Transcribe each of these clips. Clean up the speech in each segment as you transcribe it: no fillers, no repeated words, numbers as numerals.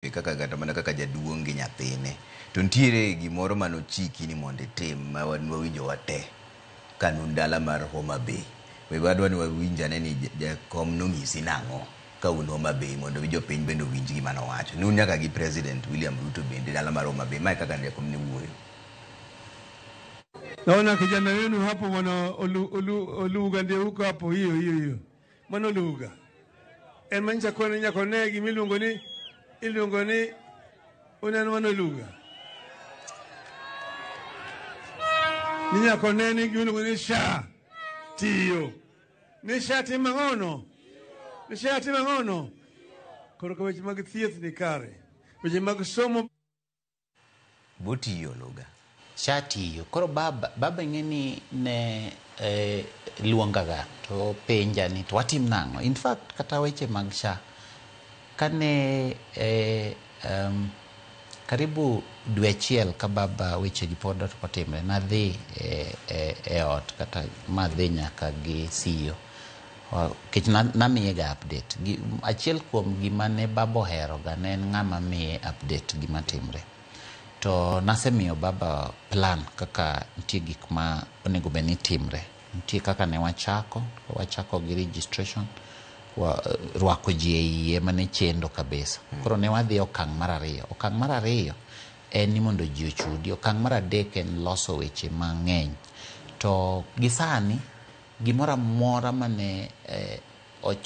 Kaka kata mana kaka jaduong' gi nyathine to nitiere gimoro manochiki ni mondo itim ma wawinjo wate ka nun dala mar Homa Bay. We wadwa ni wawinj ane ni jakom nonyisi nang'o ka un Homa Bay mondo jopiny bende owinj gima nowacho. Nun nyaka gi President William Ruto bende dala mar Homa Bay. Mae kaka jakom ne wuoyo. Naona kijana wenu hapo bwana Oluga ndiye huko hapo, hiyo hiyo hiyo. Mwana Oluga. En mancha kone nyako negi miluongo ni iluongo ni uneno mano Oluga. Ni nyako neni gimiluongo ni SHA tiyo. Ni SHA timo ang'ono? Ni SHA timo ang'ono? Koro ka weche mag thieth ni kare. Weche mag somo Botiyo Oluga. SHA tiyo. Koro baba ing'e ni ne luongaga to penja ni to watim nang'o. In fact kata weche mag SHA kane karibu dwe achiel ka baba weche gi pod otimre nadhi e ot kata madhi nyaka gi CEO nikech namiye ga update. Achiel kuom gima ne baba oheroga ne en ng'ama miye update gima timre. To nasemiyo baba plan kaka nitie gik ma onego bed ni timre. Nitie kaka ne wachako gi registration, rwako ji e iye mane chendo kabisa. Koro ne wadhi okang' mar ariyo. Okang' mar ariyo en ni mondo ji ochudi. Okang' mar adek en loso weche mang'eny. To gi sani gimoro amora mane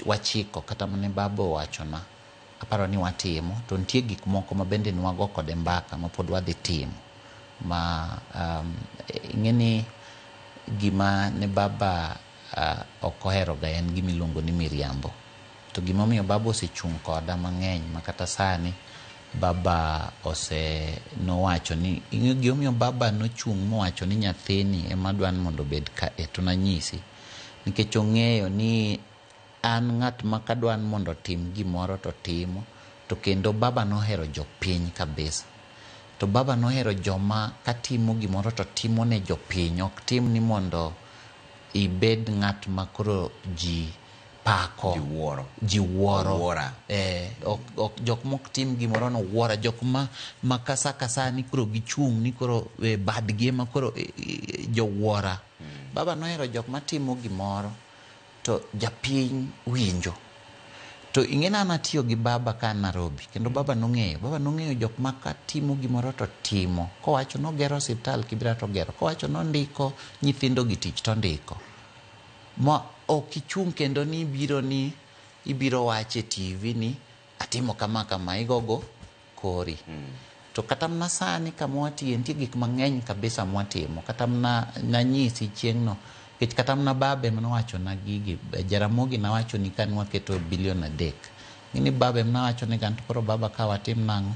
wachiko kata mane baba owachona aparo ni watimo, to nitie gik moko ma bende nwago kode mbaka ma pod wadhi timo. Ma ing'e ni gima ne baba ok oheroga en gima iluongo ni miriambo. To gimomiyo baba osechung' koda mang'eny ma kata sani baba nowacho ni ing'e gimomiyo baba nochung' mowacho ni nyathini ema adwa ni mondo obed ka e to nanyisi. Nikech ong'eyo ni an ng'at ma kadwa ni mondo otim gimoro to timo, to kendo baba nohero jopiny kabisa. To baba nohero joma katimo gimoro to timo ne jopiny, ok tim ni mondo ibed ng'at ma koro ji pako. Ji wuoro. Ji wuoro. Wuora. Ok, jok mok tim gimoro no wuora, jok ma kasa kasa ni koro gichung' ni koro badgi ema koro jowuora. Baba nohero jok matimo gimoro to japiny winjo. To ing'e ni an atiyo gi baba ka an Nairobi, kendo baba nong'eyo. Baba nong'eyo jok ma katimo gimoro to timo. Kowacho nogero osiptal Kibra to ogero. Kowacho nondiko nyithindo gi tich to ondiko. Ma ok ichung' kendo ni ibiro ni ibiro wacho e TV ni atimo kama kama, igogo kori. To kata mana sani kama watiye nitie gik mang'eny kabisa mwatimo. Kata mana nanyisi chieng'no, nikech kata mana baba ema nowachona gigi. Jaramogi nawacho ni ka nwaketo bilion 3. Ng'eni baba ema nawacho ni to koro baba ka watim nang'o?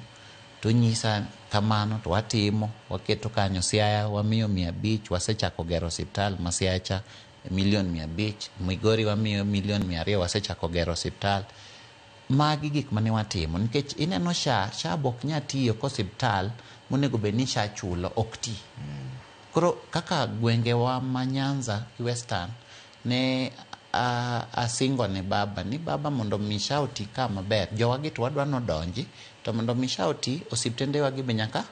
To onyisa kamano to watimo, waketo kanyo Siaya wamiyo 500, wasechako gero osiptal ma Siaya cha milion 500, Migori wamiyo milion 200, wasechako gero osiptal. Magi gik mane watimo nikech ineno SHA, SHA be ok nyal tiyo ka osiptal monego bed ni SHA chulo ok ti. Koro kaka gwengewa ma Nyanza gi Western ne asingo ne baba ni baba mondo mi SHA oti ka maber, jowagi to wadwa nodonji, to mondo mi SHA oti osiptende wagi be nyaka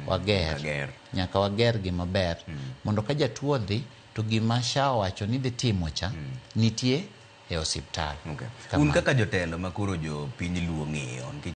wager. Nyaka wager gi maber. Mondo ka jatuo odhi to gima SHA owacho ni dhi timo cha nitie e osiptal. Okay. Un kaka jotelo ma koro jopiny Luo ng'iyo, nikech